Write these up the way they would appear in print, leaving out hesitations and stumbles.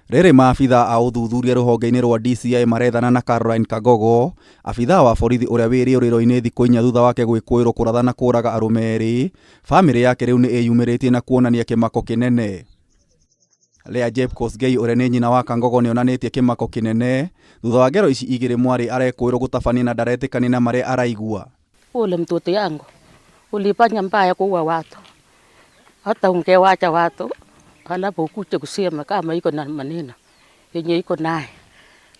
Rĩrĩ maabithaa a ũthuthuria rũhonge-inĩ rwa DCI marethana na Caroline Kangogo, abithaa wa borithi ũrĩa wĩ rĩũrĩro-inĩ thikũ inya thutha wake gwĩkũĩrwo kũratha na kũraga arũme erĩ, bamĩrĩ yake rĩu nĩ ĩyumĩrĩtie na kuonania kĩmako kĩnene. Leah Jepkosgei ũrĩa nĩ nyina wa Kangogo nĩonanĩtie kĩmako kĩnene thutha wa ngero ici igĩrĩ mwarĩ arekũĩrwo gũtabania na ndaretĩkania na marĩa araigua. Ule mtoto yangu ulifanya mbaya kuua watu, hata ungewacha watu halafu ukuje kusema kama iko na maneno yenye iko naye,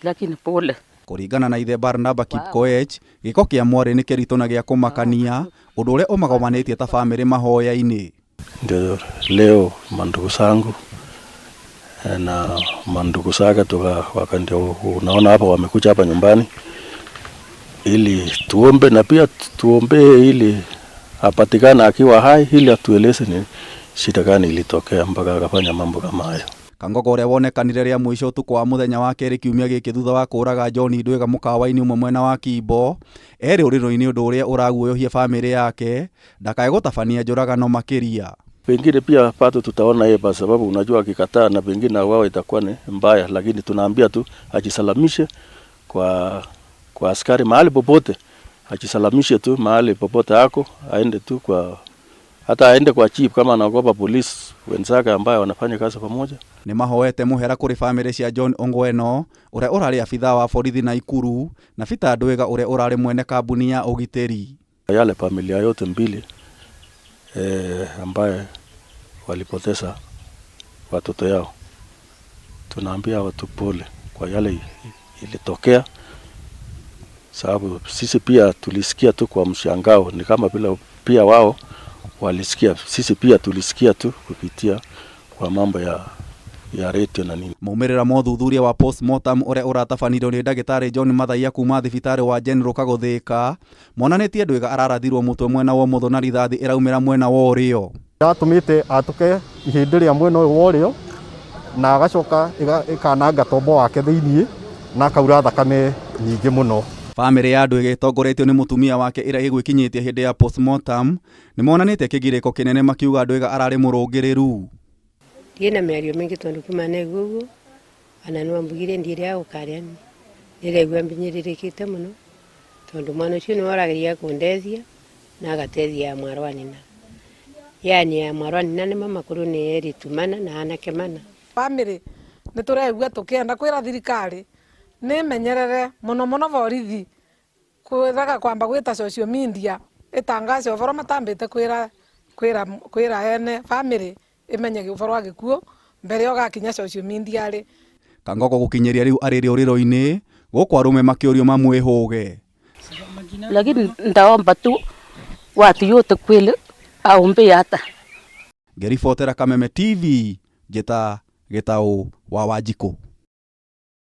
lakini pole. Kũringana na ithe Barnaba Kipkoech, gĩko kĩa mwarĩ nĩ kĩritũ na gĩa kũmakania, ũndũ ũrĩa ũmagomanĩtie ta bamĩrĩ mahoya-inĩ. Ndio leo mandugu zangu na mandugu zake tuka ndio unaona hapa wamekuja hapa nyumbani ili tuombe na pia tuombee ili apatikane akiwa hai ili atueleze ni shida gani ilitokea mpaka akafanya mambo kama hayo. Kangogo ũrĩa wonekanire rĩa mũico ũtukũ wa mũthenya wa kerĩ kiumia gĩkĩ thutha wa kũraga John Ndwiga mũkawa-inĩ ũmwe mwena wa Kimbo, erĩ ũrĩro-inĩ ũndũ ũrĩa ũraguoyohia bamĩrĩ yake ndakae gũtabania njũragano makĩria. Pengine pia bado tutaona yeye kwa sababu unajua akikataa na pengine wao itakuwa ni mbaya, lakini tunaambia tu ajisalamishe kwa askari mahali popote, ajisalamishe tu mahali popote ako, aende tu kwa hata aende kwa chief kama anaogopa polisi wenzake ambayo wanafanya kazi pamoja. Nĩ mahoete mũhera kũrĩ bamĩrĩ cia John Ongweno ũrĩa ũrarĩ abithaa wa borithi Naikuru na Peter Ndwiga ũrĩa ũrarĩ mwene kambuni ya ũgitĩri. Yale familia yote mbili ambaye walipoteza watoto yao, tunaambia watu pole kwa yale ilitokea, sababu sisi pia tulisikia tu kwa mshangao, ni kama vile pia wao walisikia, sisi pia tulisikia tu kupitia kwa mambo ya radio na nini. Maumĩrĩra ma ũthuthuria wa postmortem ũrĩa ũratabanirio nĩ ndagĩtarĩ John Mathaiya kuma thibitarĩ wa General Kagothĩka monanĩtie Ndwiga ararathirwo mũtwe mwena wa ũmotho na rithathi ĩraumĩra mwena wa ũrĩo. Yatũmĩte atũke ihĩndĩ rĩa mwena ũyũ wa ũrĩo na agacoka ĩkananga tombo wake thĩiniĩ na akaura thakame nyingĩ mũno. Bamĩrĩ ya Ndwiga ĩtongoretio nĩ mũtumia wake ĩrĩa ĩgwĩkinyĩtie hĩndĩ ya postmortem nĩ monanĩtie kĩgirĩko kĩnene makiuga Ndwiga ararĩ mũrũngĩrĩru. Ndiĩ mĩario mĩingĩ tondũ kuma naigua ũguo ona no ambugire ndiĩrĩa gũkaria nĩraigua mbinyĩrĩrĩkĩte mũno tondũ mwana ũcio nĩwe ũrageria kũndeithia na agateithia mwarĩ wa nyina, yani ya mwarĩ wa nyina nĩmo makũrũ nĩ erĩtu mana na anake mana. Bamĩrĩ nĩ tũraigua tũkĩenda kwĩra thirikari nĩ menyerere mũno mũno borithi kwĩraga kwamba gwĩta social media ĩtangace ũhoro matambĩte kwĩra kwĩra kwĩra ene bamĩrĩ ĩmenye ũhoro wa gĩkuũ mbere yo gakinya social media rĩ. Kangogo gũkinyĩria rĩu arĩ rĩũrĩro-inĩ gũkũ arũme makĩũrio mamwĩhũge. Lakini ndaomba tu watu yote kweli aombe hata. Ngĩribotera Kameme TV njĩta Gĩtaũ wa Wanjikũ.